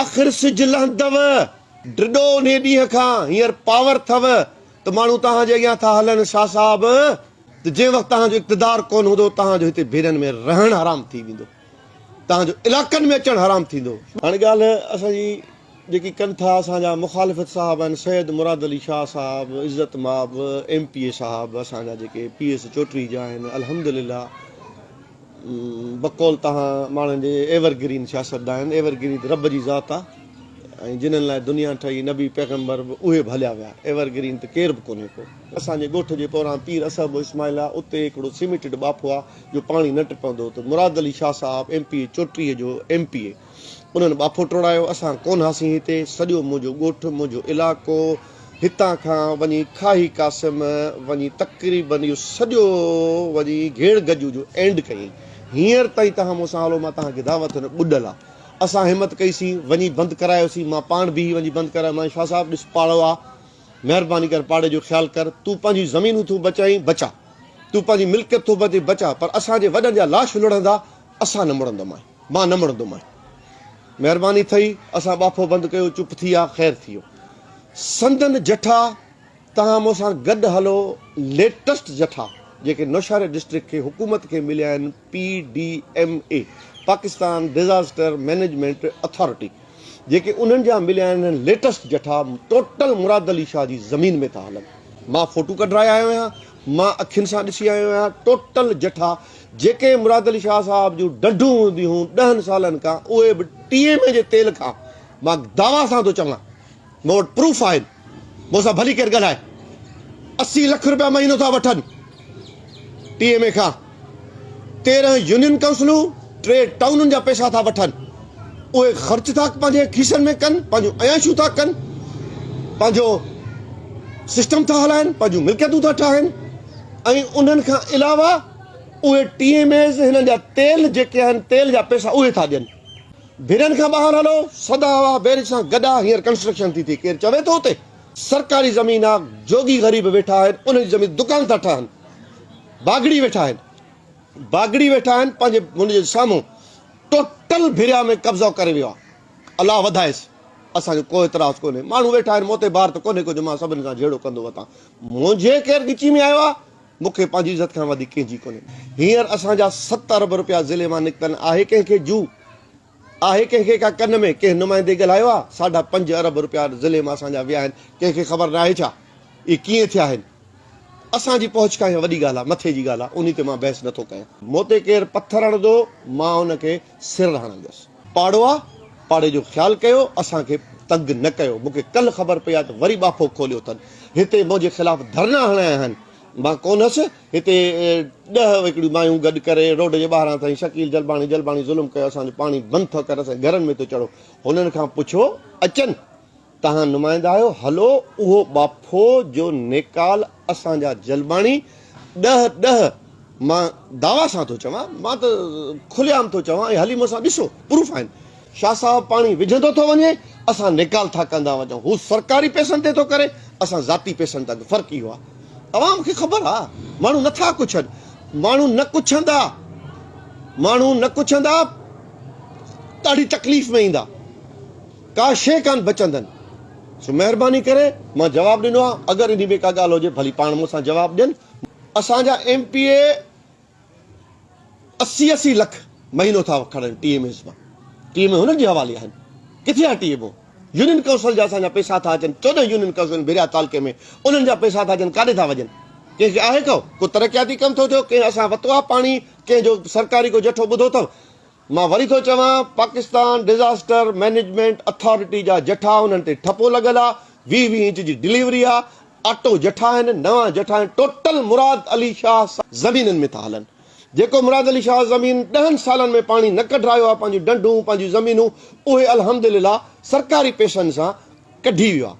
آخر سج لهندو. ڊڄو انهي ڏينهن کان، هينئر پاور ٿو ته ماڻهو توهان جي اڳيان ٿا هلن شاهه صاحب ته جنهن وقت توهان جو اقتدار ڪونه هوندو توهان جو هتي ڀيرن ۾ رهڻ حرام ٿي ويندو توهان جو علائقن ۾ اچڻ حرام ٿيندو. هاڻي ڳالهه اسان جي جيڪي ڪن ٿا اسان جا مخالفت صاحب آهن سيد مراد علي شاهه صاحب عزت ماب ايم پي اي صاحب اسان جا جيڪي پي ايس چوٽري جا آهن الحمدلله بقول توهان ماڻهن جي ايور گرين سياستدان آهن، ايور گرين ته رب جي ذات آ ۽ جنھن لاء دنيا ٺهي نبي پيغمبر به اهي به هليا ويا، ايور گرين ته ڪير به ڪونهي ڪو. اسان جي ڳوٺ جي پوران پير اصحب اسماعيل آ اتي هڪڙو سيمينٽڊ ٻاڦو آ جو پاڻي نه ٽپندو ته مراد علي شاهه صاحب ايم پي اي 34 جو ايم پي اي انهن ٻاڦو ٽوڙايو، اسان ڪونه هاسين هتي، سڄو منهنجو ڳوٺ، منهنجو علائقو، هتان کان وڃي کاهي قاسم وڃي تقريبن اهو سڄو وڃي گهيڙ گجو جو اينڊ ڪيائين. هينئر تائين توهان مون سان هلو مان توهان کي دعوت نه ٻڏل آ. اسان همت ڪئي سين، وڃي بند ڪرايوسين، مان پاڻ بيهي وڃي بند ڪرايو، مان شاهه صاحب ڏس پاڙو آ، مهرباني ڪر پاڙي جو خيال ڪر، تون پنهنجون زمينون ٿو بچائين، بچا. تون پنهنجي ملڪيت ٿو بچائين، بچا، پر اسان جي وڏن جا لاش لڙهندا، اسان نه مڙندومانء. مان نه مڙندومانء. مهرباني ٿئي، اسان ٻاڦو بند ڪيو، چپ ٿي آ، خير ٿي ويو. سندن جٺا، توهان مون سان گڏ هلو، ليٽسٽ جٺا جيڪي نوشهري ڊسٽرڪٽ کي حڪومت کي مليا آهن P D M A, Pakistan disaster management authority, جيڪي انهن جا مليا آهن ليٽسٽ جٺا ٽوٽل مراد علي شاهه جي زمين ۾ ٿا هلن. مان فوٽو ڪڍرائي آيو آهيان، مان اکين سان ڏسي آيو آهيان، ٽوٽل جٺا جيڪي مراد علي شاهه صاحب جون ڊنڍون هونديون هيون ڏهن سالن کان اهي به ٽي ايم اي جي تيل کان مان دعويٰ سان ٿو چوان مون وٽ پروف آهن مون سان ڀلي ڪير ڳالهائي 80 لک روپيا مهينو ٿا وٺن ٽي ايم اي کان 13 يونين ڪائونسلون ٽي ٽائونن جا پئسا ٿا وٺن اهي خرچ ٿا پنهنجي کيسن ۾ ڪن پنهنجون عياشيون ٿا ڪن پنهنجو سسٽم ٿا هلائن پنهنجون ملڪيتون ٿا ٺاهن ۽ انهن کان علاوه اهي ٽي ايم ايز هنن جا تيل جيڪي آهن تيل جا پئسا اهي ٿا ڏين. ڀرين کان ٻاهر هلو سدا هوا بيرج سان گڏ آ هينئر ڪنسٽرڪشن ٿي ٿئي ڪير چوي ٿو اتي سرڪاري زمين آ جوڳي غريب ويٺا آهن انهن جي زمين دڪان ٿا ٺاهن باگڙي ويٺا آهن باگڙي ويٺا آهن پنهنجي هن جي سامهون ٽوٽل ڀريا ۾ قبضو ڪري ويو آ الله وڌائيس اسان جو ڪو اعتراض ڪونهي ماڻهو ويٺا آهن مون تي بار ته ڪونهي ڪو جو مان سڀني سان جهيڙو ڪندو وتان منهنجي ڪير ڳچي ۾ آيو آ مون کي پنهنجي عزت کان وڌيڪ ڪنهن جي ڪونهي. هينئر اسان جا ست ارب رپيا ضلعي مان نڪتل آهي ڪنهن کي جوء آهي ڪنهن کي ڪا ڪن ۾ ڪنهن نمائندي ڳالهايو آ ساڍا پنج ارب رپيا ضلعي مان اسان جا ويا آهن ڪنهن کي خبر ناهي ڇا اهي ڪيئن ٿيا آهن اسان جي پهچ کان اها وڏي ڳالهه آ مٿي جي ڳالهه آ انهي تي مان بحث نٿو ڪيان. مون تي ڪير پٿر هڻندو مان ان کي سر هڻندس. پاڙو آ پاڙي جو خيال ڪيو اسان کي تنگ نه ڪيو مون کي ڪلهه خبر پئي آ ته وري ٻاڦو کوليو اٿن هتي منهنجي خلاف ڌرڻا هڻايا آهن مان ڪونه هئس هتي ڏهه هڪڙيون مايون گڏ ڪري روڊ جي ٻاهران سائين شڪيل جلباڻي جلباڻي ظلم ڪيو اسان جو پاڻي بند ٿو ڪر اسان جي گهرن ۾ ٿو چڙهو هنن کان پڇو اچن توهان نمائندا آهيو، هلو اهو ٻاڦو جو نيڪال اسان جا جلباڻي ڏهه ڏهه مان دعويٰ سان ٿو چوان، مان ته کلي عام ٿو چوان ۽ هلي مون سان ڏسو پروف آهن. شاهه صاحب پاڻي وجهندو ٿو وڃي، اسان نيڪال ٿا ڪندا وڃون، هو سرڪاري پئسن تي ٿو ڪري، اسان ذاتي پئسن تان، فرق اهو آهي. عوام کي خبر آهي، ماڻهو نه ٿا ڪڇن، ماڻهو نه ڪڇندا، ماڻهو نه ڪڇندا ڏاڍي تڪليف ۾ ايندا. ڪا شيء ڪانه بچندن. سو مهرباني ڪري مان جواب ڏنو آهي اگر انهي ۾ ڪا ڳالهه هجي ڀلي پاڻ مون سان جواب ڏين. اسان جا ايم پي اي 80 80 لک مهينو ٿا کڻن ٽي ايم ايز مان ٽي ايم اي هنن جي حوالي آهن ڪٿي آهي T M O union council جا اسان جا پيسا ٿا اچن 14 يونين ڪائونسل ڀريا تعلقي ۾ انهن جا پيسا ٿا اچن ڪاڏي ٿا وڃن ڪنهن کي آهي ڪو ڪو ترقياتي ڪم ٿو ٿيو ڪنهن اسان وتو آهي پاڻي ڪنهن جو سرڪاري ڪو جٺو ٻڌو اٿو مان وري ٿو چوان پاڪستان ڊزاسٽر مئنيجمينٽ اٿارٽي جا جٺا انهن تي ٺپو لڳل آ، 20 20 انچ جي ڊليوري آ، آٽو جٺا آهن، نوان جٺا آهن، ٽوٽل مراد علي شاهه زمينن ۾ ٿا هلن، جيڪو مراد علي شاهه زمين ڏهن سالن ۾ پاڻي نه ڪڍرايو آ پنهنجون ڊنڍون پنهنجون زمينون اهي الحمدلله سرڪاري پئسن سان ڪڍي ويو آ.